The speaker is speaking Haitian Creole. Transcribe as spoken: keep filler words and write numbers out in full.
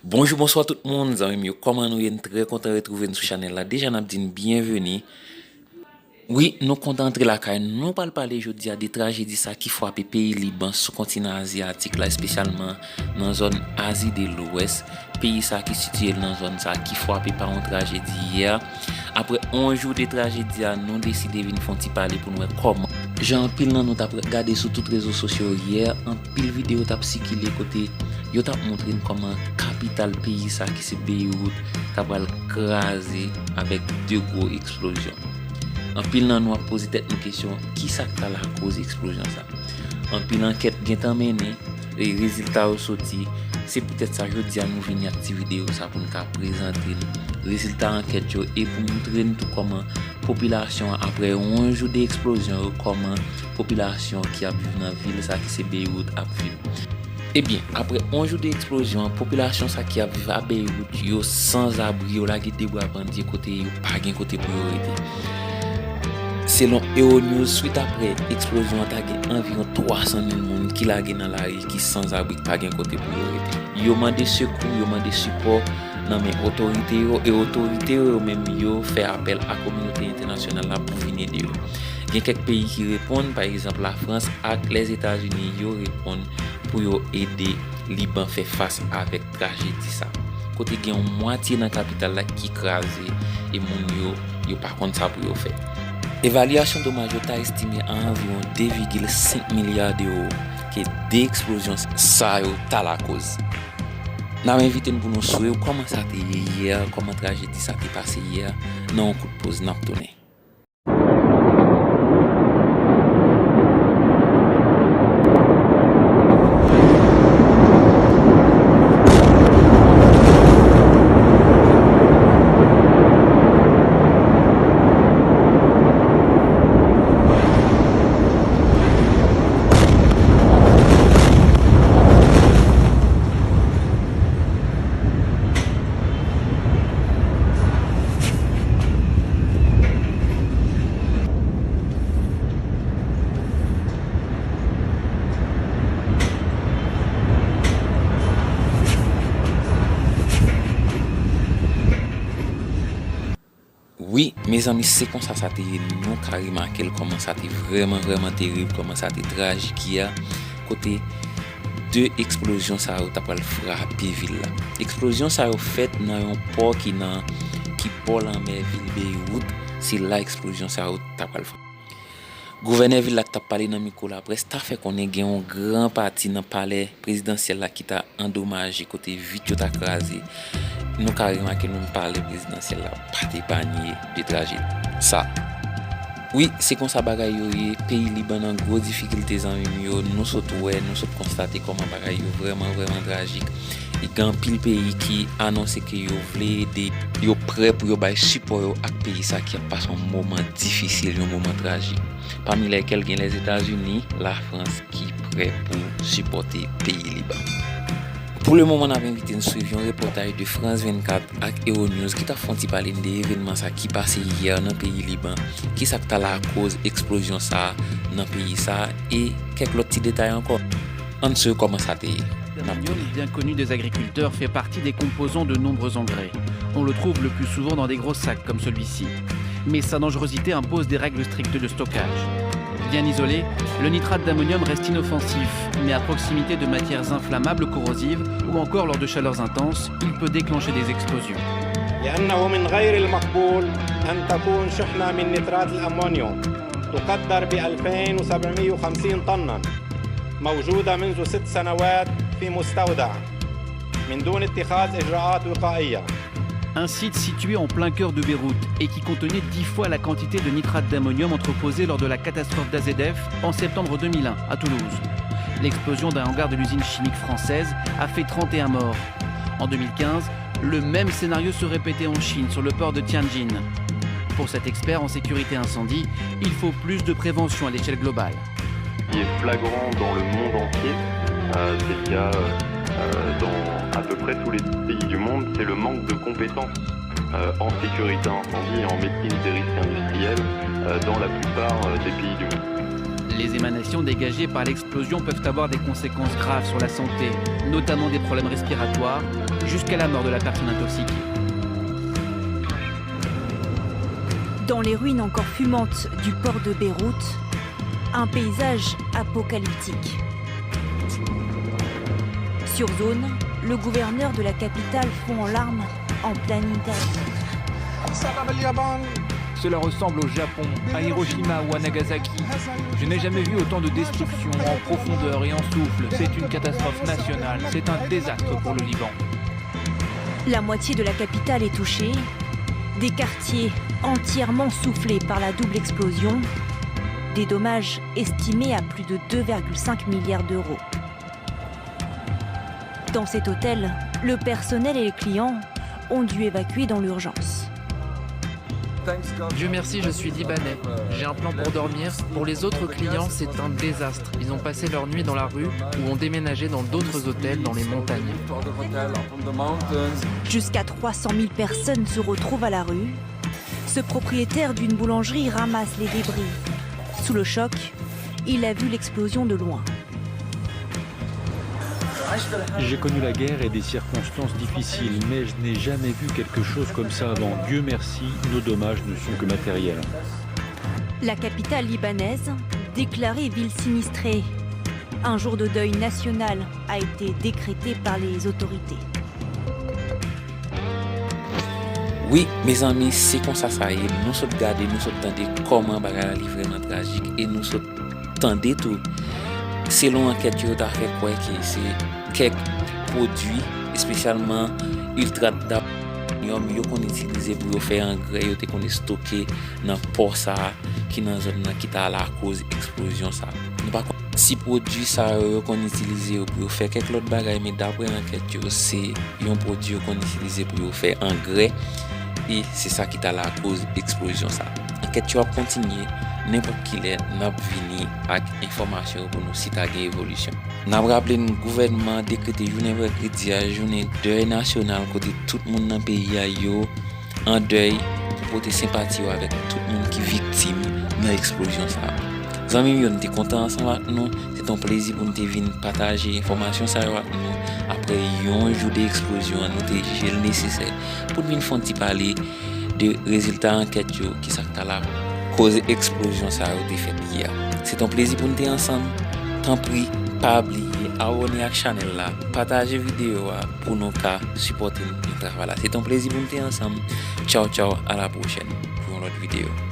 Bonjou, bonswa tout moun, zanmi m yo, kòman nou ye? N trè kontan retwouve n sou chanèl la. Deja n ap di n byenveni. Wi, nou kontan antre lakay nou. Nou pral pale jodi a de trajedi sa ki frape peyi Liban sou kontinan azyatik la, espesyalman nan zòn Azi de Lwès. Peyi sa ki sitiye l nan zòn sa ki frape pa yon trajedi yè. Apre yon jou de trajedi a, nou deside vin fè yon ti pale pou n wè kòman. Jan anpil nan nou t ap gade sou tout rezo sosyo yè, anpil videyo t ap sikile kote yo t ap montre n kòman kapital peyi sa ki se Beywout ta pral kraze avèk de gwo eksplozyon. Anpil nan nou ap poze tèt nou kesyon, kisa k ta lakoz eksplozyon sa? Anpil ankèt gentan mennen, e rezilta yo soti. Se poutèt sa jodi a nou vini ak ti videyo sa pou n ka prezante n rezilta ankèt yo e pou moutre n tou kòman popilasyon an, apre yon jou de eksplozyon yo, kòman popilasyon ki ap viv nan vil sa ki se Beywout ap viv. Ebyen, apre yon jou de eksplozyon an, popilasyon sa ki ap viv a Beywout, yo sanzabri, yo lage de bra pandye kote yo pa gen kote pou yo rete. Selon Euronews, swit apre eksplozyon an, ta gen anviwon twa san mil moun ki lage nan lari, ki sanzabri, ki pa gen kote pou yo rete. Yo mande sekou, yo mande sipò nan men otorite yo, e otorite yo, yo menm, yo fè apèl a kominote entènasyonal la pou vin ede yo. Gen kèk peyi ki reponn, pa egzanp, Lafrans ak Lèzetazini, yo reponn pou yo ede Liban fè fas avèk trajedi sa, kote gen yon mwatye nan kapital la ki kraze e moun yo, yo pa konn sa pou yo fè. Evalyasyon domaj yo ta estime a anviwon de vigil senk milya de ewo ke de eksplozyon sa yo ta lakoz. N ap envite n pou nou swiv kòman sa te ye yè, kòman trajedi sa te pase yè, nan yon kout poz, n ap tounen. Wi, mezanmi, se konsa sa te ye. Nou ka remake l kòman sa te vrèman, vrèman terib, kòman sa te trajik yè, kote de eksplozyon sa yo ta pral frape vil la. Eksplozyon sa yo fèt nan yon pò ki nan, ki bò lanmè vil Beywout. Se la eksplozyon sa yo ta pral frape. Gouvènè vil la ki t ap pale nan mikwo laprès ta fè konnen gen yon gran pati nan palè prezidansyèl la ki ta andomaje, kote vit yo ta kraze. Nou ka remake menm palè prezidansyèl la pa t epanye de trajedi sa. Wi, se konsa bagay yo ye. Peyi Liban nan gwo difikilte, zanmi m yo. Nou sot wè, nou sot konstate kòman bagay yo vrèman, vrèman trajik. E gen anpil peyi ki anonse ke yo vle ede, yo prè pou yo bay sipò yo ak peyi sa ki ap pase yon moman difisil, yon moman trajik. Pami lèkèl gen Lèzetazini, Lafrans ki prè pou sipòte peyi Liban. Pou le moman, n ap envite n swiv yon repòtaj de France vennkat ak Euronews ki t ap fè yon ti pale n de evènman sa ki pase yè nan peyi Liban, kisa k ta lakoz eksplozyon sa nan peyi sa, e kèk lòt ti detay ankò. Ann swiv kòman sa te ye. N ap tounen. Bien connu des agriculteurs, fait partie des composants de nombreux engrais. On le trouve le plus souvent dans des gros sacs comme celui-ci. Mais sa dangerosité impose des règles strictes de stockage. Bien isolé, le nitrate d'ammonium reste inoffensif, mais à proximité de matières inflammables ou corrosives ou encore lors de chaleurs intenses, il peut déclencher des explosions. لأنه من غير المقبول أن تكون شحنة من نترات الأمونيوم تقدر ب ألفين وسبعمية وخمسين طنا موجودة منذ ست سنوات في مستودع من دون اتخاذ إجراءات وقائية. Un site situé en plein cœur de Beyrouth et qui contenait dix fois la quantité de nitrate d'ammonium entreposée lors de la catastrophe d'A Z F en septembre deux mille un à Toulouse. L'explosion d'un hangar de l'usine chimique française a fait trente et un morts. En deux mille quinze, le même scénario se répétait en Chine sur le port de Tianjin. Pour cet expert en sécurité incendie, il faut plus de prévention à l'échelle globale. Qui est flagrant dans le monde entier, euh, c'est le cas, euh, dans à peu près tous les pays du monde, c'est le manque de compétences, euh, en sécurité incendie et en maîtrise des risques industriels, euh, dans la plupart, euh, des pays du monde. Les émanations dégagées par l'explosion peuvent avoir des conséquences graves sur la santé, notamment des problèmes respiratoires, jusqu'à la mort de la personne intoxiquée. Dans les ruines encore fumantes du port de Beyrouth, un paysage apocalyptique. Sur zone, le gouverneur de la capitale fond en larmes en pleine interview. Cela ressemble au Japon, à Hiroshima ou à Nagasaki. Je n'ai jamais vu autant de destruction en profondeur et en souffle. C'est une catastrophe nationale, c'est un désastre pour le Liban. La moitié de la capitale est touchée, des quartiers entièrement soufflés par la double explosion, des dommages estimés à plus de deux virgule cinq milliards d'euros. Dans cet hôtel, le personnel et les clients ont dû évacuer dans l'urgence. Dieu merci, je suis libanais. J'ai un plan pour dormir. Pour les autres clients, c'est un désastre. Ils ont passé leur nuit dans la rue ou ont déménagé dans d'autres hôtels dans les montagnes. Jusqu'à trois cent mille personnes se retrouvent à la rue. Ce propriétaire d'une boulangerie ramasse les débris. Sous le choc, il a vu l'explosion de loin. J'ai connu la guerre et des circonstances difficiles, mais je n'ai jamais vu quelque chose comme ça avant. Dieu merci, nos dommages ne sont que matériels. La capitale libanaise, déclarée ville sinistrée. Un jour de deuil national a été décrété par les autorités. Wi, mezanmi, se konsa sa ye. Nou sot gade, nou sot tande kòman bagay la li vrèman trajik e nou sot tande tou, selon ankèt yo, yo ta fè kwè ke se kèk pwodui, espesyalman iltrat d'amonyòm, yo konn itilize pou yo fè angrè yo te konn estoke nan pò sa a ki nan zòn nan ki ta lakoz eksplozyon sa a. Nou pa konn si pwodui sa yo, yo konn itilize yo pou yo fè kèk lòt bagay, men daprè ankèt yo, se yon pwodui yo konn itilize pou yo fè angrè, e se sa ki ta lakoz eksplozyon sa. Ankèt yo ap kontinye, nenpòt kilè n ap vini ak enfòmasyon yo pou nou si ta gen evolisyon. N ap raple n, gouvènman an dekrete jounen mèkredi a jounen dèy nasyonal, kote tout moun nan peyi a yo an dèy pou pote senpati yo avèk tout moun ki viktim nan eksplozyon sa a. Zanmi m yo, n te kontan ansanm ak nou. Se t on plezi pou n te vin pataje enfòmasyon sa yo ak nou. Apre yon jou de eksplozyon an, nou te jije l nesesè pou n vin fè on ti pale de rezilta ankèt yo, kisa k ta lakoz eksplozyon sa yo te fèt yè. Se t on plezi pou n te ansanm. Tanpri, pa bliye abòne ak chanèl la, pataje videyo a pou nou ka sipòte n nan travay la. Se t on plezi pou n te ansanm. Tchaw, tchaw, a la pwochèn pou yon lòt videyo.